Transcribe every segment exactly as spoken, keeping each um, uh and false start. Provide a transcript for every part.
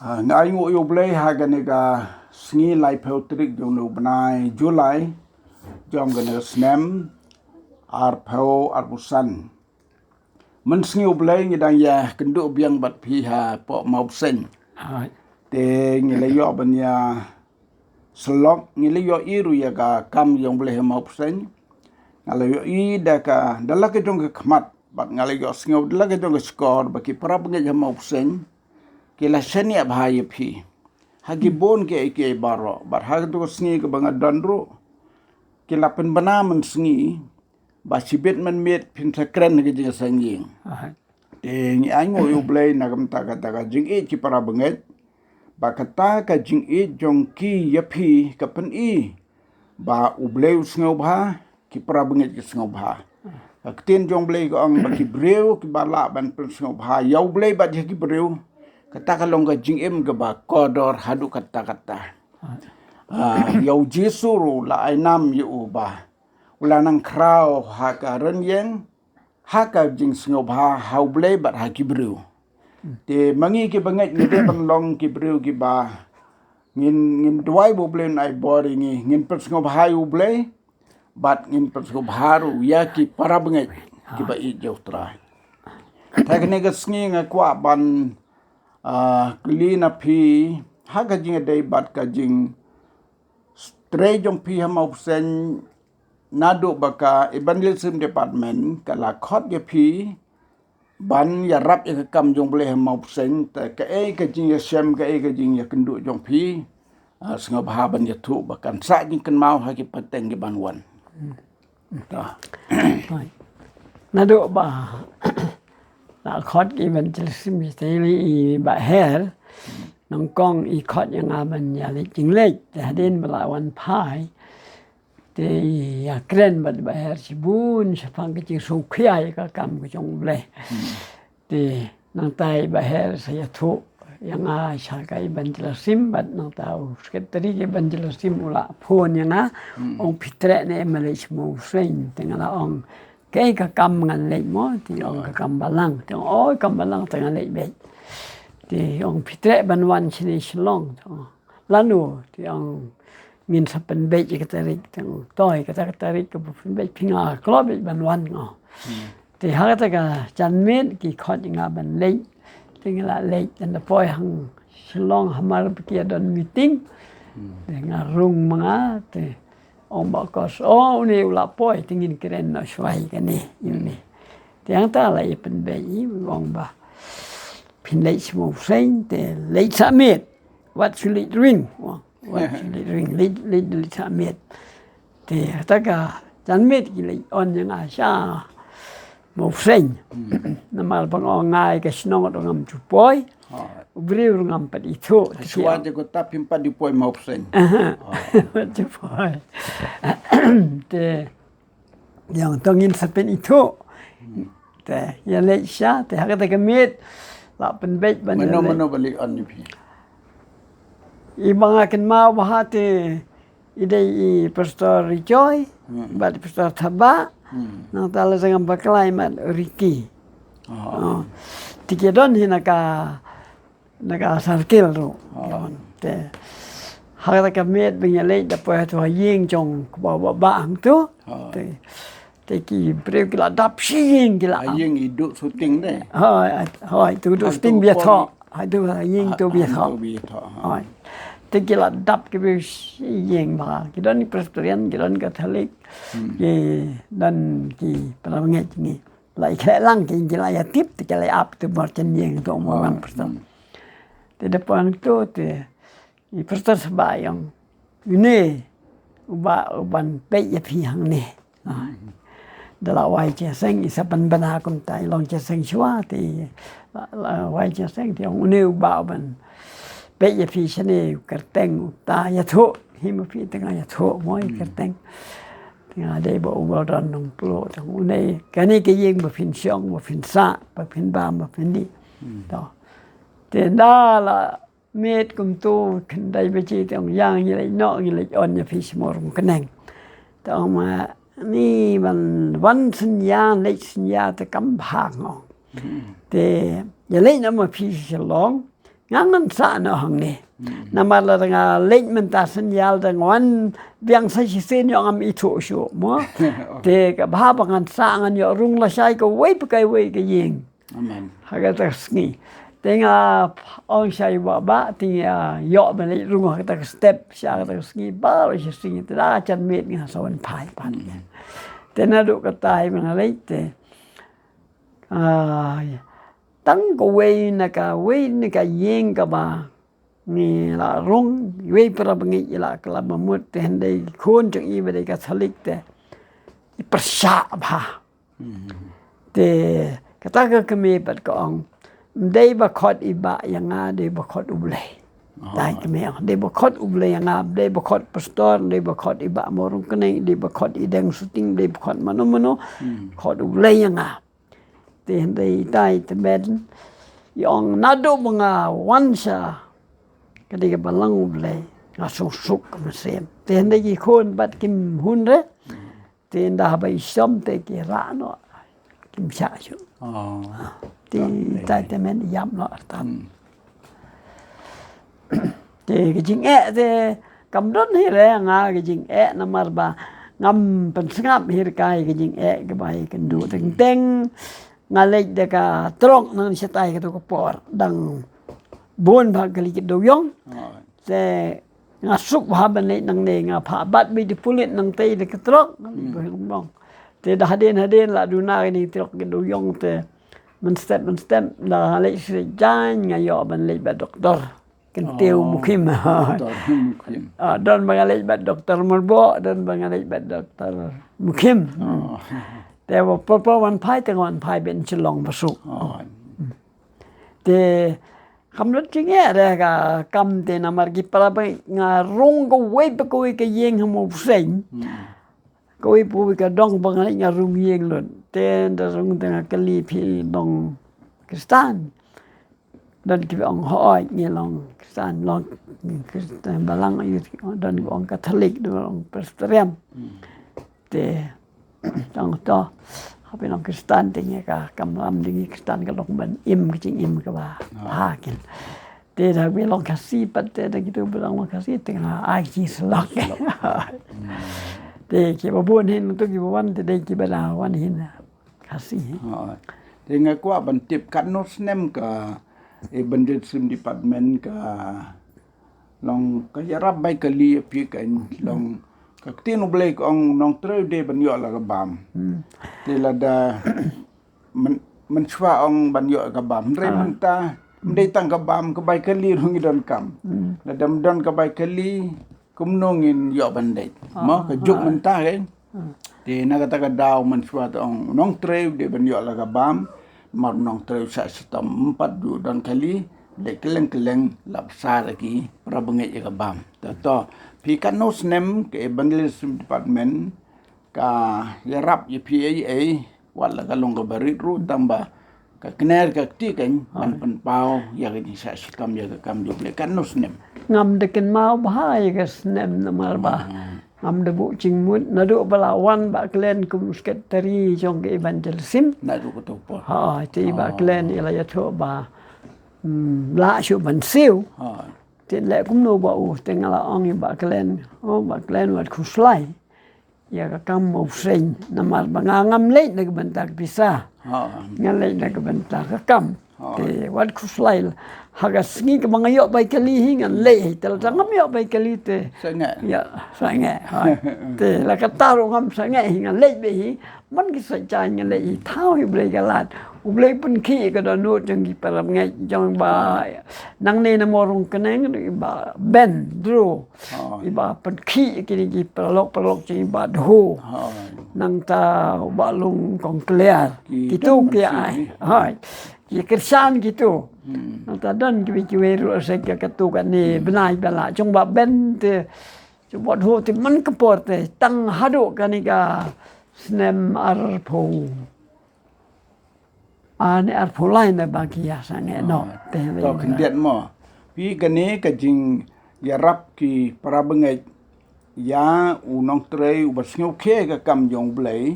Ah, nga ai nguh ïa U Blei ha kane ka sngi laiphew tarik jong u bnai July jong kane ka snem arphew arphew san. Mynsngi U Blei ngi dang ïa kynduh biang bad phi hapoh Mawbseiñ. Te ngi la ïoh ban ïa syllok, ngi la ïohi ruh ïa ka kam jong U Blei ha Mawbseiñ. Nga la ïohi da ka, da la ka jong ka khmat bad nga la ïohsngew da la ka jong ka shkor ba ki para bangeit ha Mawbseiñ ki la shaniah bha ïa phi ha ki bun kiei kiei baroh. Bad ha katu ka sngi kaba nga don ruh ki la pynbna mynsngi ba shibit mynmiet phin sa kren ha ka jingïaseng ïing. Te ngi ai nguh ïa U Blei na ka bynta kata ka jingïeit ki para bangeit, ba kata ka jingïeit jong ki ïa phi ka pyni ba U Blei u sngewbha, ki para bangeit ki sngewbha. Ka ktien jong U Blei ka ong ba ki briew kiba lah ban pynsngewbha ïa U Blei bad ïa ki briew, kata ka long ka jingim kaba kordor haduh katta katta. Ah, ïa U Jisu ruh la ai nam ïa u ba u la nang khraw ha ka rynïeng ha ka jingsngewbha ha U Blei bad ha ki briew. Te ma ngi ki bangeit ngi dei ban long ki briew kiba ngin, ngin duwai ba U Blei un ai bor ïa ngi, ngin pynsngewbha ïa U Blei bad ngin pynsngewbha ruh ïa ki para bangeit kiba ïeit ïa U Trai. Te kane ka sngi nga kwah ban, ah, kylli na phi ha ka jingïadei bad ka jingtrei jong phi ha Mawbseiñ, naduh ba ka Evangelism Department ka la khot ïa phi ban ïarap ïa ka kam jong U Blei ha Mawbseiñ, te kaei ka jingïashem, kaei ka jingïakynduh jong phi, ah, sngewbha ban ïathuh ba kan sah jingkynmaw ha ki pateng ki ban wan. Ta. Naduh ba la khot ki Evangelism, te i Bah Her nyngkong i khot ïa nga ban ïaleit jingleit, te hadien ba la wan phai te i ïakren bad Bah Her shibun shaphang ka jingsngewkhia ïa ka kam ka jong U Blei. Te nangta i Bah Her sa ïathuh ïa nga sha ka Evangelism bad nangta u Secretary ka Evangelism u la phone ïa nga, ong phi treh ne em leit sha Mawbseiñ? Te nga la ong kaei ka kam ngan leit mo? Te ong ka kam balang. Te ong oi kam balang te ngan leit beit. Te ong phi treh ban wan shane Shillong? Te ong lano? Te ong ngin sa pynbeit ïa ka tarik. Te ong to ïa kata ka tarik kaba pynbeit phi nga kloi beit ban wan, nga ong. Te ha kata ka janmiet ki khot ïa nga ban leit. Te nga la leit, te nga poi hang Shillong hamar ba ki ïa don meeting. Te nga rung ma nga, te ong Bah Kos, o une u la poi, te ngin kren noh shuwa ïa kane ïa une. Te hangta la ïa pynbeit ïa u, ong ba phin leit sha Mawbseiñ, te leit sah miet. Wat shu leit ring. Wat shu leit ring, leit, leit, leit sah miet. Te kata ka janmiet ki leit on ïa nga sha Mawbseiñ. Namar ba nga ong nga ïa ka shnong ruh ngam ju poi. U briew ruh ngam pat ithuh. Shuwa te ko tap phim pat ju poi Mawbseiñ. Aha. Pat ju poi. Te ïa to ngin sa pynithuh. Te ïaleit sha, te ha kata ka miet la pynbeit ban ïaleit. Mano mano ba leit on ïa phi? I ba nga kynmaw bha te i dei i Pastor Rijoy bad i Pastor Thabah. Nangta la sngewbha bakla i mat Ricky. Te ki don hi na ka na ka circle ruh. Te ha kata ka miet ba ngi leit da poi ha tu ha ïing jong kba ba ba hangtu. Te te ki briew ki la dap shi ïing ki la. Ha ïing i duh shooting de. Hoi, hoi tu duh shooting bia thoh. Ha tu ha ïing tu bia thoh. Hoi. Te ki la dap ki briew shi ïing ba ki don Presbyterian, ki don Catholic, ki don ki para bangeit ngi. La i khleh lang ki, ki la ïa tip te ki la ïa ap tu bor chen ïing tu mo lam Presbyterian. Te da poi tu te i Pastor Thabah i ong, une u bah u ban peit ïa phi hangne. Da la wai jingïaseng i sa pynbna kumta i long jingïaseng shuwa te la wai jingïaseng te ong une u bah u ban peit ïa phi shane u kyrteng uta ïathuh hi ma phi te nga ïathuh mo i kyrteng. Te nga dei bah u Weldon Nongpluh te ong une kane ka ïing ba phin shong ba phin sah ba phin bam ba phin dih. To te da la miet kumtu khyndai baje te ong ïa ngi leit noh ngi leit on ïa phi sha Mawryngkneng. Kyneng. Te ong ma ni ban wan synñia leit synñia te kam bha nga ong. Te ïa leit noh ma phi sha Shillong. Nga ngan sah noh hangne. Namar lada nga leit mynta shen ïa lada nga wan biang sa shisien ïoh ngam ithuh shuh mo. Te ka bha ba ngan sah, ngan ïoh rung lashai kawei pa kawei ka ïing. Amen. Ha kata ka sngi. Te nga ong shai ba ba te nga ïoh ban leit rung ha kata ka step sha kata ka sngi baroh shi sngi te da jan miet nga sa wan phai pat. Te naduh kata hi ba nga leit te, ah, tang kawei na kawei na ka ïing kaba ngi la rung, iwei para bangeit i la kylla ba mut te hynrei khun jong i ba dei Katholik te i pyrshah bha. Te kata ka kmie pat ka ong, "Ym dei ba khot i bah ïa nga, dei ba khot U Blei." Dei kmie ong, "Dei ba khot U Blei ïa nga, dei ba khot pastor, dei ba khot i bah Mawrung Kyneng, dei ba khot i Deng Suting, dei ba khot mano mano, khot U Blei ïa nga." Te hynrei itai te men i ong, naduh ba nga wan sha ka dei ka balang U Blei nga suk suk ka mynsiem. Te hynrei ki khun pat kim hun re. Te ynda haba i shom te ki rah noh, kim shah shuh. Te tai te men ïap noh artat. Te ka jingeh te kam don hi re nga ka jingeh namar ba ngam pynsngap hi re kai ka jingeh kaba i kynduh teng teng. Nga leit da ka trok nang shatai kato ka por dang bun bha ka kali ki dewïong. Te nga suk bha ban leit nangne, nga phah bat beit da pulit nangtei da ka trok. Te da hadien hadien la duna kane ka trok ka dewïong te mynstep mynstep da leit sha jan nga ïoh ban leit bad doktor. Kyntiew Mukhim. Doktor Mukhim. Ah, don ba nga leit bad Doktor Myrboh, don ba nga leit bad Doktor Mukhim. Te ba por por wan phai te nga wan phai beit Shillong ba suk. Te kam lut jingeh re ka kam te namar ki para ba nga rung kawei pa kawei ka ïing ha Mawbseiñ. Kawei pa kawei ka dong ba nga leit nga rung ïing lut. Te da rung te nga kylli phi long Khristan. Don kiba ong hooid ngi long Khristan, long Khristan balang aïu, don kiba ong Katholik, don kiba ong Presbyterian. Te tang to ha phi long Khristan te ngi ka kam lam dei ngi Khristan ka long ban im ka jingim kaba bha kin. Te da phi long Khasi pat te da kitu ba long Khasi te nga ai ki selok. Te kiba bun hin tu kiba wan te dei kiba la wan hin Khasi. Te nga kwah ban tip katno snem ka Evangelism Department ka long ka ïarap bai kali ïa phi ka long ka ktien U Blei ka ong nongtrei u dei ban ïoh la ka bam. Te lada men, mynshuwa ong ban ïoh ka bam. Hynrei mynta ym dei tang ka bam, ka bai kali ruh ngi donkam. Lada ym don ka bai kali kumno ngin ïoh ban leit. Mo ka juk mynta ka. Te na kata ka daw mynshuwa te ong nongtrei u dei ban ïoh la ka bam. Mar nongtrei u sah shitom ym pat ju don kali. Leit kylleng kylleng la bsa da ki para bangeit ïa ka bam. Te to phi katno snem ka Evangelism Department ka ïarap ïa phi ei ei, wat la ka long kaba rit ruh tang ba ka kner ka kti kan ban pynpaw ïa ka jingsah shitom ïa ka kam jong U Blei katno snem. Ngam da kynmaw bha ïa ka snem namar ba ngam da buh jingmut naduh ba la wan Bah Klen kum secretary jong ka Evangelism. Naduh kato por. Ha, te Bah Klen i la ïathuh ba lah shuh ban siew. Te leh kumno ba u te nga la ong ïa Bah Klen, o Bah Klen wat khuslai ïa ka kam Mawbseiñ namar ba nga ngam leit na ka bynta ka pisa. Nga leit na ka bynta ka kam. Te wat khuslai ha ka sngi kaba nga ïoh bai kali hi ngan leit hi, te lada ngam ïoh bai kali te sangeh. Ïa sangeh. Te la kata ruh ngam sangeh hi, ngan leit beit hi. Man ki sa jan ngan leit hi, thaw hi U Blei ka lad. U Blei pynkhih ka dohnud jong ki para bangeit jong ba nangne na Mawrung Kyneng i Bah Ben Drew. I ba pynkhih kine ki paralok paralok jong i Bah Dhu. Nangta u Bah Lung Kong Kliar. Kitu ki ai. Hai. Ki kyrshan kitu. Nangta don kiwei kiwei ruh sa ka katu kane bnai ba la jong Bah Ben te. Jong Bah Dhu te man ka por te tang haduh kane ka snem arphew Ani arphew lai na ba ki ïa sangeh noh. Te to khyndiat mo. Phi kane ka jingïarap ki para bangeit ïa u nongtrei uba sngewkhia ka kam jong U Blei.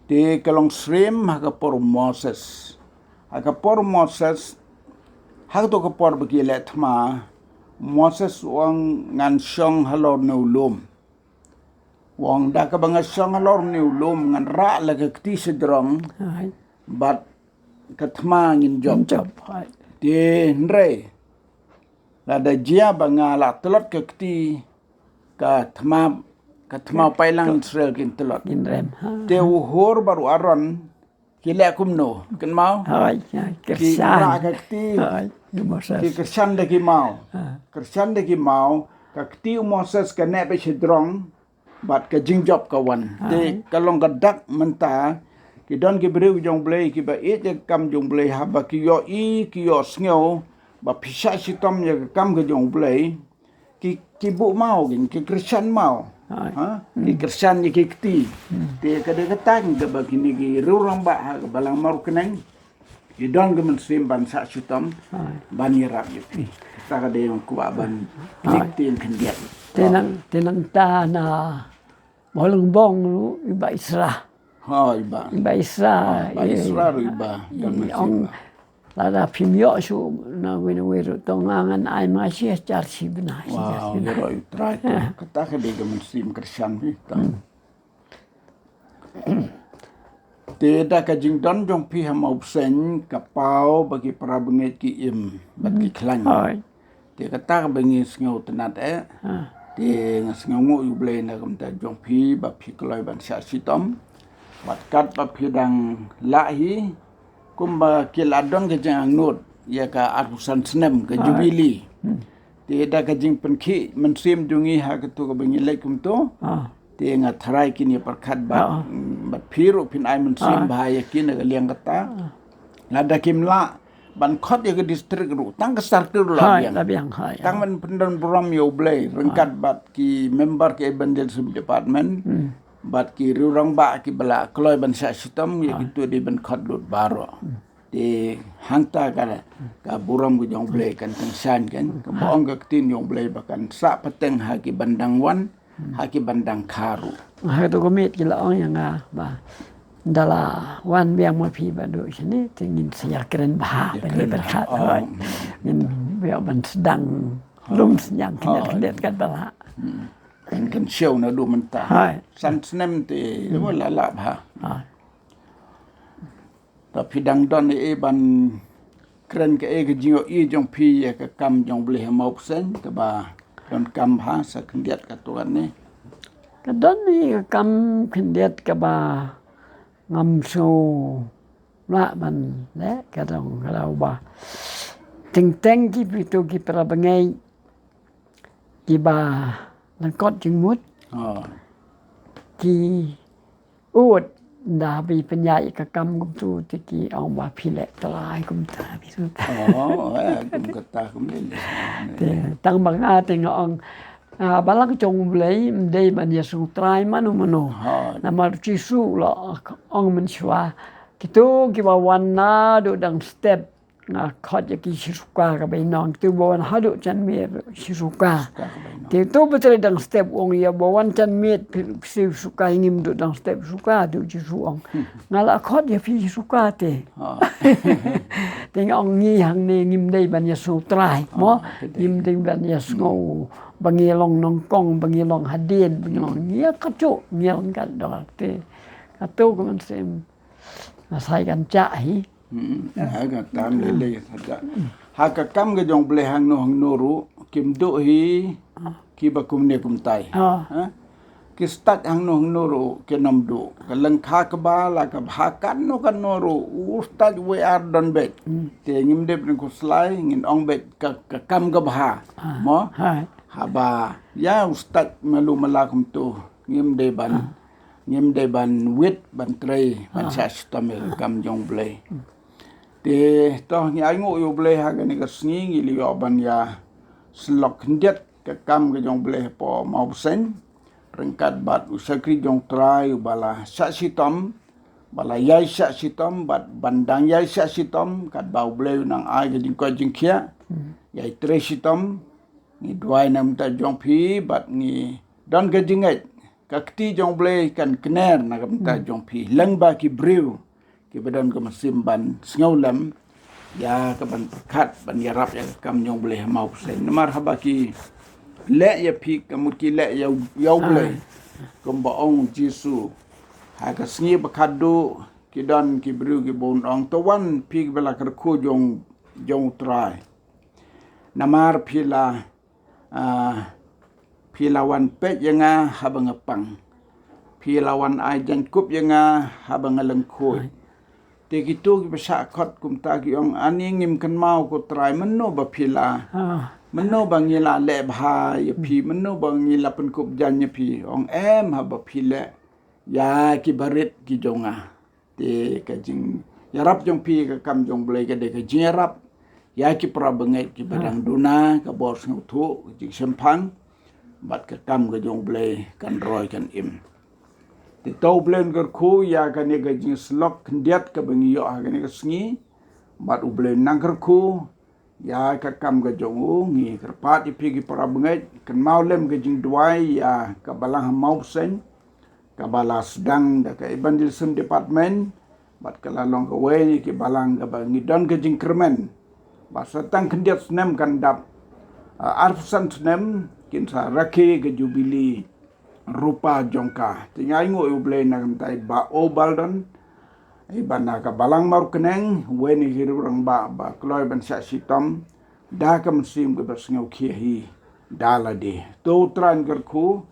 Te ka long syriem ha ka por Moses. Ha ka por Moses Ha kato ka por ba ki leh thma, Moses u ong ngan shong halor ne u lum. U ong da kaba nga shong halor ne u lum ngan rah la ka kti shajrong. Hai. Bad ka thma ngin jop. Ngin jop, hai. Te hynrei. Lada jia ba nga la tlot ka kti ka thma, ka thma pailang Israel kin tlot. Kin rem. Ha. Te u Hur bad u Aron ki leh kumno, kynmaw? Hai, hai, ki kyrshan. Rah ka kti. Hai, u Moses. Ki kyrshan da ki maw. Ha. Kyrshan da ki maw, ka kti u Moses ka neh beit shajrong, bad ka jingjop ka wan. Hai. Te ka long ka dak mynta, ki don ki briew jong Blei, kiba ïeit ïa ka kam jong Blei, haba ki ïohi, ki ïohsngew ba phi shah shitom ïa ka kam ka jong Blei. Ki, ki buh maw ki, ki kyrshan maw. Hai. Ha? Ki kyrshan ïa ki kti. Te ka dei ka tang kaba kine ki riewrangbah ha ka Balang Mawryngkneng ki don ka mynsiem ban shah shitom. Hai. Ban ïarap ïa phi. Kata ka dei ïa nga kwah ban klik te ïa khyndiat. Te nang, te nangta na Mawlyngbong ruh i Bah Isra. Ha, i Bah. I Bah Isra. Ha, i Bah Isra ruh i Bah. I ong, lada phim ïoh shuh na wei na wei ruh to nga ngan ai ma shi hajar shi bnai. Wow, ïaroh ïa u Trai. Kata ka dei ka mynsiem kyrshan phi. Te da ka jingdon jong phi ha Mawbseiñ ka paw ba ki para bangeit ki im bad ki khlaiñ. Hai. Te kata kaba ngi sngew tynnat eh. Ha. Te nga sngewnguh ïa u Blei na ka bynta jong phi ba phi kloi ban shah shitom. Bad katba phi dang lah hi kumba ki la don ka jingangnud ïa ka arphew san snem ka Jubili. Te da ka jingpynkhih mynsiem jong ngi ha kato kaba ngi leit kumto. Te nga tharai kin ïa pyrkhat bad, bad phi ruh phin ai mynsiem bha ïa ki na ka liang kata. Lada kim lah ban khot ïa ka district ruh, tang ka circle ruh la biang. Hai, la biang, hai. Tang ban pyndon burom ïa u Blei ryngkat bad ki member ka evangelism department bad ki riewrangbah kiba la kloi ban shah shitom ïa kito dei ban khot lut baroh. Te hangta ka, ka burom ka jong u Blei kan tyngshaiñ kan. Kaba ong ka ktien jong u Blei ba kan sah pateng ha ki ban dang wan, ha ki ban dang kha ruh. Ha kato ka miet ki la ong ïa nga ba da la wan biang ma phi ba duh shane te ngin sa ïakren bha ba dei pyrkhat. Ngin ïoh ban sdang lum sniang khyndiat khyndiat katba lah. Kan, kan siew naduh mynta. Hai. San snem te la lah bha. Hai. Te phi dang don ei ei ban kren kaei ka jingïohi jong phi ïa ka kam jong u Blei ha Mawbseiñ kaba donkam bha sa khyndiat katto katne. Ka don ei ka kam khyndiat kaba ngam sngewlah ban leh ka dang ka daw ba teng teng ki pito ki para bangeit kiba lyngkot jingmut ki ud da phi pynïaid ka kam kumtu te ki ong ba phi leh trai kumta phi tu. Oh, eh, kum kata kum leh. Te tang ba nga te nga ong, ah, balang jong u Blei ym dei ban ïasngewtrai mano mano. Namar u Jisu u la ong mynshuwa kito kiba wan naduh dang step nga khot ïa ki shi suka kaba ïa nong. Te ba wan haduh janmiet shi suka. Te to ba trei dang step u ong ïa ba wan janmiet shi suka ngim duh dang step suka, te u Jisu u ong nga la khot ïa phi shi suka te. Te nga ong ngi hangne ngim dei ban ïasngewtrai mo. Ngim dei ban ïasngew ba ngi long nyngkong, ba ngi long hadien, ba ngi long ngi ïa kajuh ngi long katdor te. Kato ka mynsiem nga sa ïa kan jah hi. Hmm, ha ka tam lei lei ha ka. Ha ka kam ka jong u Blei hangno hangno ruh kim duh hi kiba kumne kumtai. Ha? Ki stad hangno hangno ruh kin ym duh. Ka lyngkha kaba la ka bha katno katno ruh u stad wei ar don beit. Te ngim dei ban khuslai ngin ong beit ka, ka kam ka bha. Mo? Haba ïa u stad malu mala kumto ngim dei ban ngim dei ban wit ban trei ban shah shitom ïa ka kam jong u Blei. Te to ngi ainguh ïa u Blei ha kane ka sngi ngi la ïoh ban ïa syllok khyndiat ka kam ka jong u Blei hapoh Mawbseiñ ryngkat bad u shakri jong u Trai uba la shah shitom, ba la ïai shah shitom bad ban dang ïai shah shitom katba u Blei u nang ai ka jingkoit jingkhiah ïai trei shitom. Ngi duwai na ka bynta jong phi bad ngi don ka jingngeit ka kti jong u Blei kan kner na ka bynta jong phi lyngba ki briew kiba don ka mynsiem ban sngewlem. ïa ka ban pyrkhat ban ïarap ïa ka kam jong U Blei ha mawbseiñ. Namar haba ki leh ïa phi ka mut ki leh ïa, ïa U Blei. Kumba ong Jisu ha ka sngi ba khatduh, ki don ki briew ki bun ong, to wan phi kiba la kyrkhu jong, jong U Trai. Namar phi la, ah, phi la wan peit ïa nga haba nga pang. Phi la wan ai jaiñkup ïa nga haba nga lyngkhuid. Te kito kiba shah khot kumta ki ong, ani ngim kynmaw ko Trai, mynno ba phi la, mynno ba ngi la leh bha ïa phi, mynno ba ngi la pynkup jaiñ ïa phi. Ong em, haba phi leh ïa ki barit ki jong nga. Te ka jingïarap jong phi ka kam jong U Blei ka dei ka jingïarap ïa ki para bangeit kiba dang duna ka bor sngewthuh, ka jingshemphang bad ka kam ka jong U Blei kan roi kan im. Te to U Blei un kyrkhu ïa kane ka jingsyllok khyndiat kaba ngi ïoh ha kane ka sngi, bad U Blei un nang kyrkhu ïa ka kam ka jong u. Ngi kyrpad ïa phi ki para bangeit, kynmaw lem ka jingduwai ïa ka balang ha mawbseiñ kaba la sdang da ka Evangelism Department, bad ka la long kawei na ki balang kaba ngi don ka jingkyrmen ba sa tang khyndiat snem kan dap, ah, arphew san snem kin sa rakhe ka jubili rupa jong ka. Te nga ainguh ïa U Blei na ka bynta i Bah O Baldon, i ba na ka balang Mawryngkneng, uwei na ki riew rangbah ba kloi ban shah shitom da ka mynsiem kaba sngewkhia hi da lade. To U Trai un kyrkhu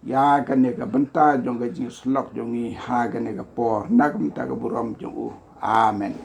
ïa kane ka bynta jong ka jingsyllok jong ngi ha kane ka por, na ka bynta ka burom jong u. Amen.